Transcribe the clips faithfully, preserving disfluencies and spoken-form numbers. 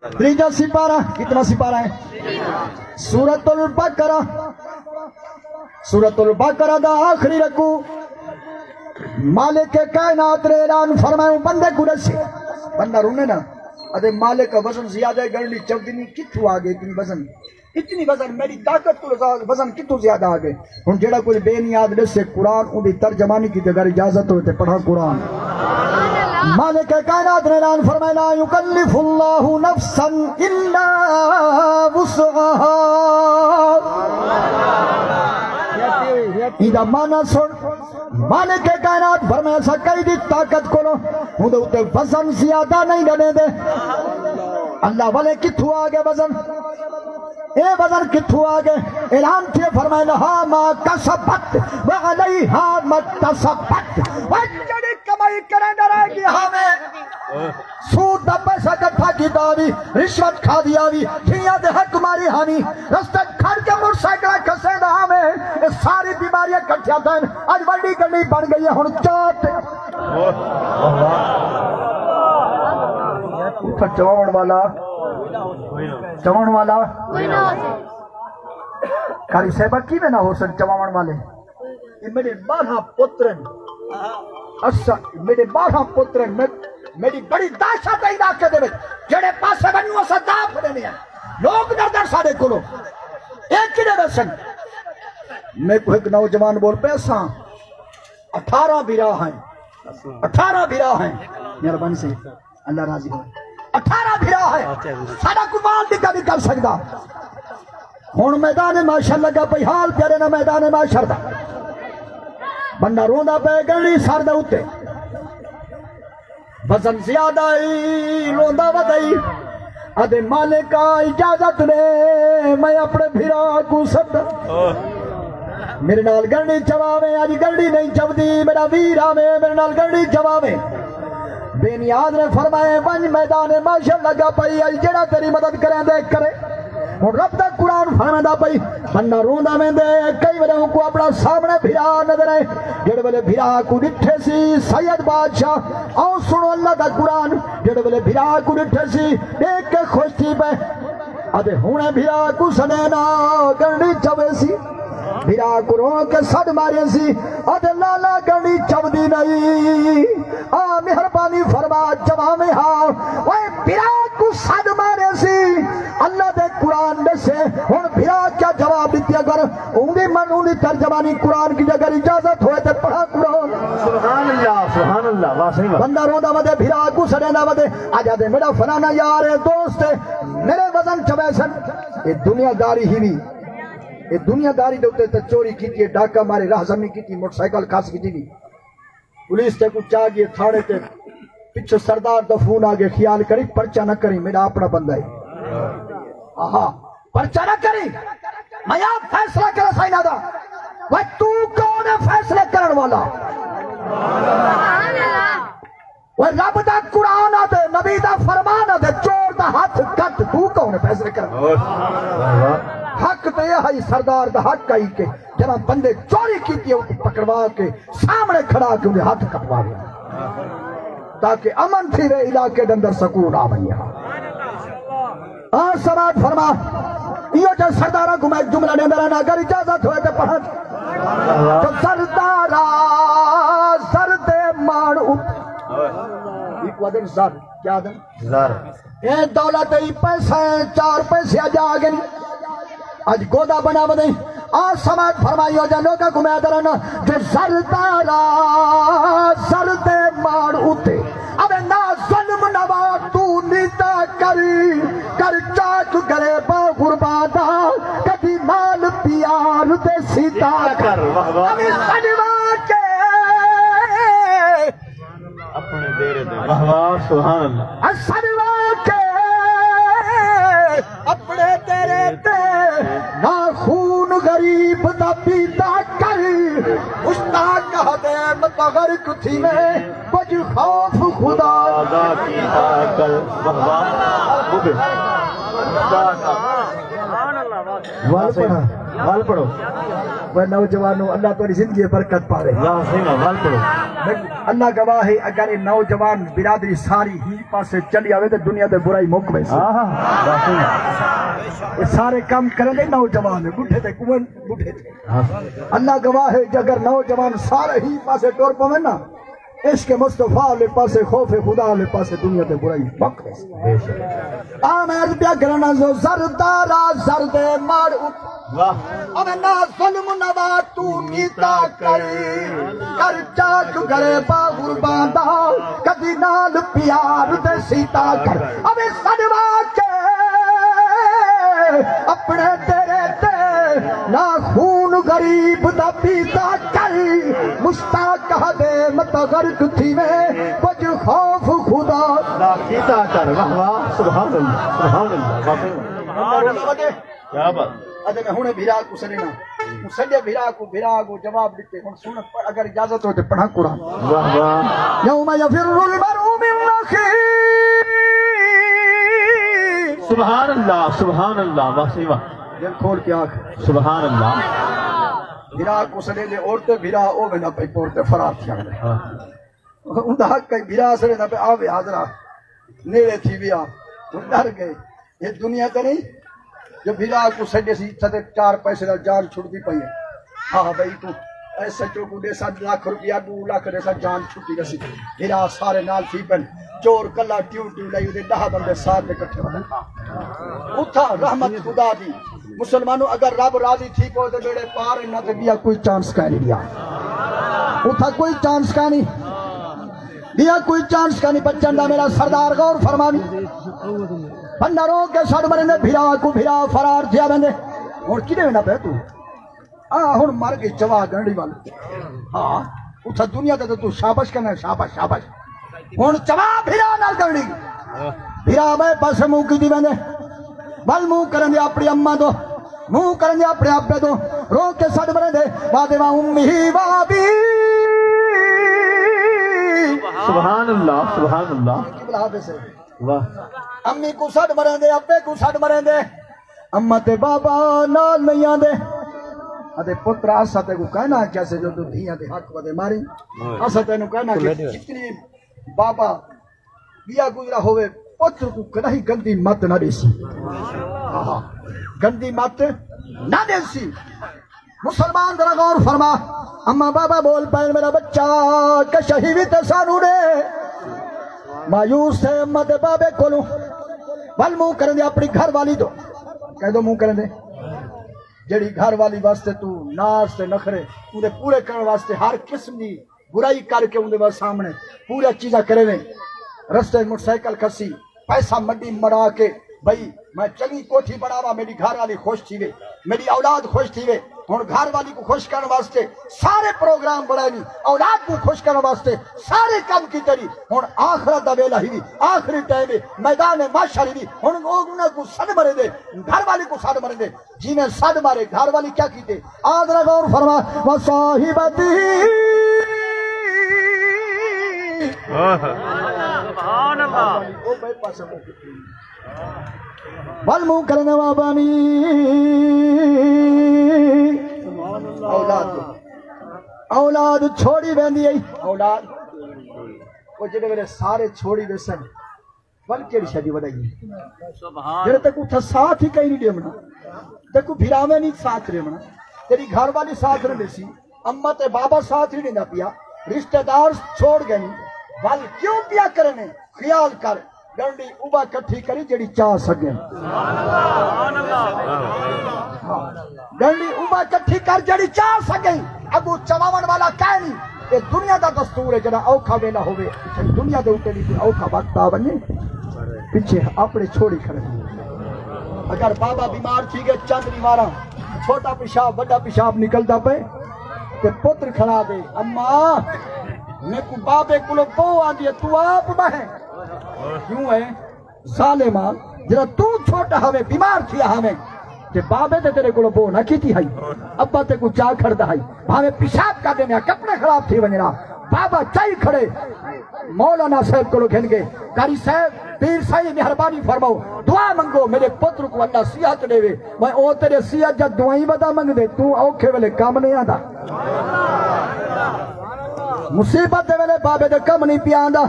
تریجا سپارہ، کتنا سپارہ ہے؟ سورۃ البقرہ۔ سورۃ البقرہ دا آخری رکوع۔ مالک کائنات نے اعلان فرمایا، بندے کو ݙسے، بندہ رونے نا، ادے مالک وزن زیادہ ہے، گرلی چودنی کتھوں آ گئے اتنی وزن؟ اتنی وزن، میری طاقت کو وزن کتوں زیادہ آ گئے؟ ہن جیڑھا کوئی بے نیاز ݙسے قرآن، اوندی ترجمانی کیتے اگر اجازت ہوئے تے پڑھا قرآن۔ مالک کائنات نے اعلان فرمایا، لا یکلف اللہ نفسا الا وسعها۔ ایندا معنی سن، مالک کائنات فرمایا، اساں کہیں دی طاقت کولوں اوندے اتے وزن زیادہ نہیں ݙیندے۔ اللہ والے، کتھوں آ گئے وزن؟ اے وزن کتھوں آ گئے؟ اعلان تھئے، فرمایا، لہا ما کسبت و علیہا ما اکتسبت۔ وہ جڑی کمائی کریندا رہ گیا ہاویں، سود دا پیسہ اکٹھا کیتا ہاوی، رشوت کھادی ہاوی، دھیاں دے حق ماری ہاوی، رستے کھڑ کے موٹر سائیکل کھسیندا ہاویں، اے ساری بیماریاں اکٹھیاں تھین، اج وڈی گنڈی بن گئی ہے، ہن چاٹ۔ اتھاں چواوݨ والا، چواوݨ والا۔ قاری صاحبہ کیویں نہ ہوسن چواوݨ والے؟ اے میݙے ٻارہاں پتر ہن۔ اساں، میݙے ٻارہاں پتر ہن۔ میں، میݙی بڑی دہشت ہے علاقے دے وچ۔ جیڑھے پاسے ونڄوں اساں داہ پھڑیندے ہیں۔ لوک ݙردن ساݙے کولوں۔ اے کݙے ویسن؟ میکوں ہک نوجوان ٻول پئے، اساں اٹھارہ بھرا ہیں۔ اٹھارہ بھرا ہیں۔ مہربانی سئیں۔ اللہ راضی ہوئے۔ اٹھارہ بھرا ہے، ساݙا کوئی وال ݙگا نہیں کر سڳدا۔ ہݨ میدان محشر لڳا پئی، حال پیارے نا میدان محشر دا۔ بندہ روندا پئے، گنڈی سر دے اتے، وزن زیادہ ای، روندا ودئی۔ ادے مالکا اجازت ݙے، میں اپݨے بھرا کوں سݙاں۔ میرے نال گنڈی چواویں، اج گنڈی نہیں چودی، میرا ویر آوے، میرے نال گنڈی چواویں۔ بے نیاز نے فرمایا، ونڄ، میدان محشر لڳا پئی، اج جیڑھا تیری مدد کریندا ہے کرے۔ ہݨ رب دا قرآن فرمیندا پئی، بندہ روندا ویندے، کئی ویلے اونکوں اپݨا سامݨے بھرا نظر آئے۔ جیڑھے ویلے بھرا کوں ݙٹھے سی سید بادشاہ، او سݨو اللہ دا قرآن، جیڑھے ویلے بھرا کوں ݙٹھے سی، ݙیکھ کے خوش تھی پئے۔ ادے ہݨ بھرا کوں سݙے نا، گنڈی چوے سی۔ بھرا کوں رو کے سݙ مارے سی۔ ادے لالا، گنڈی چودی نہیں۔ آ مہربانی فرما، چواویں ہا۔ اوئے بھرا کوں سݙ مارے سی۔ اللہ دے قرآن ݙسے، ہݨ بھرا کیا جواب ݙتی؟ اگر اوندی من، اوندی ترجمانی قرآن کی اگر اجازت ہوئے تے پڑھا قرآن۔ سبحان اللہ، سبحان اللہ، واہ سئیں واہ۔ بندہ روندا ودے، بھرا کوں سݙیندا ودے۔ اڄ آہدے میݙا فلانا یار ہے، دوست ہے، میݙے وزن چوے سن۔ اے دنیا داری ہی وی، اے دنیا داری دے اتے تے چوری کیتی ہے، ڈاکہ مارے، راہ زنی کیتی، موٹر سائیکل کھس کیتی وی۔ پولیس تے کوں چا ڳئے تھاݨے تے، پچھوں سردار دا فون آ ڳئے، خیال کریں پرچہ نہ کریں، میݙا اپݨا بندہ ہے۔ آہا، پرچہ نہ کریں، میں آپ فیصلہ کرے سائنا دا۔ وہ تو کون ہے فیصلہ کرن والا؟ وہ رب دا قرآن آ دے، نبی دا فرمان آ دے، چور دا ہتھ کٹ، تو کون ہے فیصلہ کرن والا؟ حق تے یہ ہے، سردار دا حق آئی کہ جنہاں بندے چوری کیتی ہے، اونکوں پکڑوا کے سامݨے کھڑا کے اوندے ہتھ کٹواوے، تاکہ امن تھیوے، علاقے دے اندر سکون آ ونڄے۔ آ سماعت فرما، ایہو جے سرداراں کوں میں ہک جملہ ݙیندا رہنا، اگر اجازت ہوئے تے پڑھاں۔ جو زردارا، زر دے ماݨ ات-، ایکوں آہدن زر، کیا آہدن؟ زر۔ اے دولت ای پیسہ ہے، چار پیسے اڄ آ ڳئن، اڄ گودا بݨا ودے۔ آ سماعت فرمائیو جا لوکاں کوں میں آہدا رہنا، جو زردارا زر دے ماݨ اتے اوے نا ظلم نوا تو نیتا کر، کر چاک غریباں غرباں دا، کدی مال پیار دے سیتا کر۔ واہ واہ۔ اوے سݙوا کے اپݨے ݙیرے تے۔ واہ واہ، سبحان اللہ۔ سݙوا کے اپݨے ݙیرے تے، نا خون غریب دا پیتا کر۔ مشتاق آہدے متغرق تھیویں، کجھ خوف خدا دا کیتا کر۔ واہ واہ۔ ول پڑھا، ول پڑھو۔ وہ نوجوانوں، اللہ تہاݙی زندگی برکت پاوے۔ واہ سئیں، ول پڑھو۔ اللہ گواہ ہے، اگر یہ نوجوان برادری ساری ہی پاسے چلی آوے تو دنیا تے برائی مک ویسی۔ اے سارے کم کرن دے نوجوان، بڈھے تے کون بڈھے تے۔ اللہ گواہ ہے، جے اگر نوجوان سارے ہی پاسے ٹر پوے نا، عشق مصطفیٰ والے پاسے، خوف خدا والے پاسے، دنیا تے برائی مک ویسی۔ آ میں عرض پیا کرنا، جو زردارا زردے مار ات-، واہ۔ اوے نہ ظلم نوا تو کیتا کر، کر چاک غریباں غرباں دا، کدی نال پیار دے سیتا کر۔ اوے سڑوا کے اپنے تیرے تے، نہ خون غریب دا پیتا کر۔ مشتاق دے متغرق تھیوے، کچھ خوف خدا دا کیتا کر۔ واہ واہ، سبحان اللہ، سبحان اللہ، واقعی۔ کیا بات۔ اڄ میں ہݨے بھرا کوں سݙینا۔ ہوں سڄے بھرا کوں، بھرا کوں جواب ݙتے۔ ہݨ سݨ، اگر اجازت ہو تے پڑھاں قرآن۔ واہ واہ۔ یوم یفر المرء من اخیہ۔ سبحان اللہ، سبحان اللہ، واہ سئیں واہ۔ دل کھول کے آکھ۔ سبحان اللہ۔ بھرا کوں سݙیندے، عورتیں بھرا، او ویندا پئی پور تے فرار تھی ویندے۔ ہاں۔ اوندا حق کئی، بھرا سݙیندا پئے، آوے حاضرہ، نیڑے تھی ویا، ہݨ ݙر ڳئے۔ اے دنیا تے نہیں جو بھرا کوں سݙیسی، اتھاں تے چار پیسے نال جان چھٹدی پئی ہے۔ ہاں بھئی، توں ایس ایچ او کوں ݙیساں لکھ روپیہ، ݙو لکھ ݙیساں، جان چھٹی ویسی۔ بھرا سارے نال تھی پن، چور کلا ٹیوں ٹیوں لائی، اودے ݙاہ بندے ساتھ دے کٹھے ودن۔ اتھاں رحمت خدا دی۔ مسلمانوں، اگر رب راضی تھی پوے تے ٻیڑے پار، نہ تے ٻیا کوئی چانس کائنی ٻیا۔ اتھاں کوئی چانس کائنی۔ ٻیا کوئی چانس کائنی بچݨ دا۔ میرا سردار غور فرماوی۔ بندہ رو کے سݙ مریندے، بھرا کوں، بھرا فرار تھیا ویندے۔ ہݨ کݙے ویندا پئے توں؟ آ، ہݨ مر ڳئی چوا گنڈی ول۔ ہاں، اتھاں دنیا تے توں شابش کہنا، شابش، شابش۔ ہݨ چوا بھرا نال گنڈی۔ بھرا ٻئے پاسے منہ کیتی ویندے۔ ول منہ کریندے اپݨی اماں توں، منہ کریندے اپݨے ابے توں، رو کے سݙ مریندے، بعد ما امہ و ابی۔ سبحان اللہ، سبحان اللہ۔ قبلہ حافظ ہے۔ واہ۔ امی کوں سݙ مریندے، ابے کوں سݙ مریندے، اماں تے بابا نال نہیں آندے۔ آہدے، پتر، اساں تیکوں کائنا آکھیا سے جو توں دھیاں دے حق ودے ماری؟ اساں تینوں کائنا کہ جتنی بابا ڳیا گزرا ہووے، پتر کوں کݙاہیں گندی مت نہ ݙیسی۔ آہا، گندی مت نہ ݙیسی۔ مسلمان، ذرا غور فرما۔ اماں بابا بول پئے، میرا بچہ کشہی وی تے سانوں ݙے۔ مایوس تھئے اماں تے بابے کولوں۔ ول منہ کریندے اپݨی گھر والی توں۔ کہہ ݙو منہ کریندے۔ جیڑھی گھر والی واسطے توں ناز تے نخرے، اوندے پورے کرݨ واسطے ہر قسم دی برائی کر کے اوندے سامݨے پورا چیزاں کریندے۔ رستے موٹر سائیکل کھسی، پیسہ مݙی مڑا کے، بھئی میں چنڳی کوٹھی بݨاواں، میݙی گھر والی خوش تھیوے، میݙی اولاد خوش تھیوے۔ ہݨ گھر والی کوں خوش کرݨ واسطے سارے پروگرام بݨائے نی، اولاد کوں خوش کرݨ واسطے سارے کم کیتے نی۔ ہݨ آخرت دا ویلا ہئی، آخری ٹائم ہے، میدان محشر ہئی۔ ہݨ او انہاں کوں سݙ مریندے، گھر والی کوں سݙ مریندے، جیویں سݙ مارے، گھر والی کیا کیتے؟ آ ذرا غور فرما، وصاحبتہ۔ سبحان اللہ۔ ول منہ کریندے، وبنی۔ اولاد، اولاد چھوڑی ویندی ہے، اولاد۔ او جیڑھے ویلے سارے چھوڑی ویسن، ول کیڑھی شے دی وݙائی ہے؟ سبحان۔ جیڑھے تیکوں اتھاں ساتھ ہی کہیں نہیں ݙیوݨا، تیکوں بھراویں نہیں ساتھ ݙیوݨا، تیݙی گھر والی ساتھ نہ ݙیسی، اماں تے بابا ساتھ نہیں ݙیندا پیا، رشتہ دار چھوڑ ڳئے، ول کیوں پیا کریندے؟ خیال کر، ݙنڈی اوہا کٹھی کری جیڑھی چا سڳے۔ ݙنڈی اوہا کٹھی کر جیڑھی چا سڳے۔ اڳوں چواوݨ والا کائنی۔ اے دنیا دا دستور ہے، جݙاں اوکھا ویلا ہووے، دنیا دے اتے وی کوئی اوکھا وقت آ ونڄے، پچھے اپݨے چھوڑی کھڑے۔ اگر بابا بیمار تھی ڳئے، چند ݙینہہ واراں چھوٹا پیشاب، وݙا پیشاب نکلدا پئے، تے پتر کھڑا دے، اماں، میکوں بابے کولوں بو آندی ہے، توں آپ ٻہہ۔ کیوں ہے؟ ظالما، جݙاں توں چھوٹا ہاویں، بیمار تھیا ہاویں، تے بابے تے تیݙے کولوں بو نہ کیتی ہئی۔ ابا تیکوں چا کھڑدا ہئی، بھاویں پیشاب کر ݙیندے ہا، کپڑے خراب تھی ونڄن ہا، بابا چائی کھڑے۔ مولانا صاحب کولوں گھن ڳئے، قاری صاحب، پیر سائیں مہربانی فرماؤ، دعا منگو، میݙے پتر کوں اللہ صحت ݙیوے۔ میں او تیݙے صحت جا دعائیں ودا منگدے، توں اوکھے ویلے کم نہیں آندا۔ مصیبت دے ویلے بابے دے کم نہیں پیا آندا۔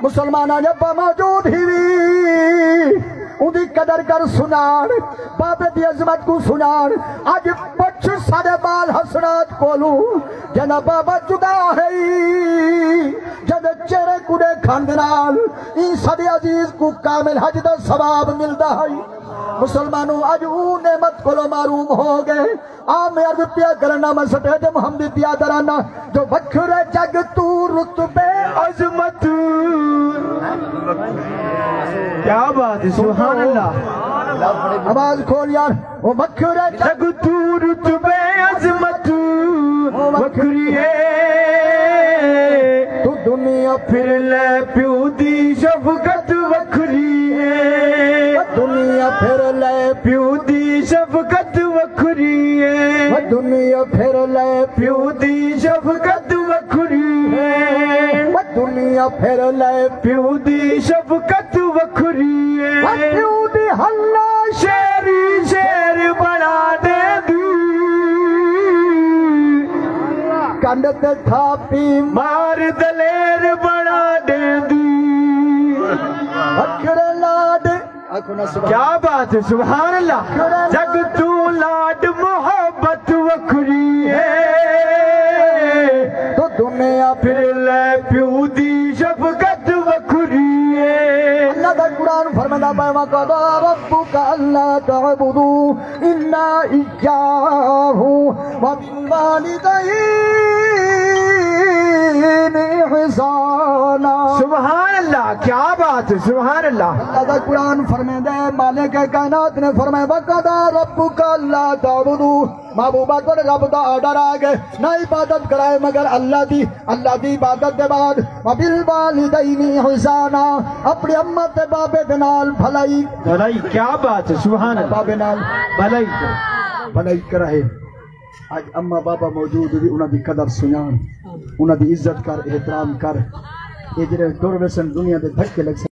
مسلماناں، جے ابا موجود ہی وی، اوندی قدر کر سناݨ، بابے دی عظمت کوں سناݨ۔ اڄ پچھ ساݙے ٻال حسنات کولوں، جیندا بابا جدا ہئی، جیندے چہرے کوں ݙیکھݨ دے نال ایں ساݙے عزیز کوں کامل حج دا ثواب ملدا ہئی۔ مسلمانوں، اڄ اوں نعمت کولوں محروم ہو ڳئے۔ آ میں عرض پیا کرنا، میں سٹیج محمدی پیا درانا، جو وکھرے جگ توں رتبے عظمت۔ کیا بات ہے، سبحان اللہ۔ آواز کھول یار، او وکھرے جگ توں رتبے عظمت وکھری ہے۔ تو دنیا پھر لے، پیو دی شفقت وکھری ہے۔ دنیا پھر لے، پیو دی شفقت وکھری ہے۔ دنیا پھر لے، پیو دی شفقت وکھری ہے۔ دنیا پھر لے، پیو دی شفقت وکھری ہے۔ پیو دی ہلا شیر، شیر بݨا ݙیندی۔ کنڈ تے تھاپی مار، دلیر بݨا ݙیندی۔ وکھرے لاݙ، آکھو نا سبحان۔ کیا بات ہے، سبحان اللہ۔ جگ توں لاݙ محبت وکھری ہے۔ تو دنیا پھر لے، پیو دی شفقت وکھری ہے۔ اللہ دا قرآن فرمیندا پئے، وقضى ربك ألا تعبدوا إلا إياه وبالوالدين إحسانا۔ سبحان اللہ، کیا بات ہے، سبحان اللہ۔ اللہ دا قرآن فرمیندا ہے، مالک کائنات نے فرمایا، وقضى ربك ألا تعبدوا، محبوبا تیرے رب دا آرڈر آ ڳئے، نہ عبادت کرائے مگر اللہ دی۔ اللہ دی عبادت دے بعد وبالوالدین احسانا، اپݨی اماں تے بابے دے نال بھلائی۔ بھلائی، کیا بات ہے، سبحان اللہ۔ بابے نال بھلائی۔ بھلائی کرائے۔ اڄ اماں بابا موجود ہووے، انہاں دی قدر سنڄاݨ، انہاں دی عزت کر، احترام کر۔ اے جیڑھے ٹر ویسن دنیا دے دھکے لڳسن۔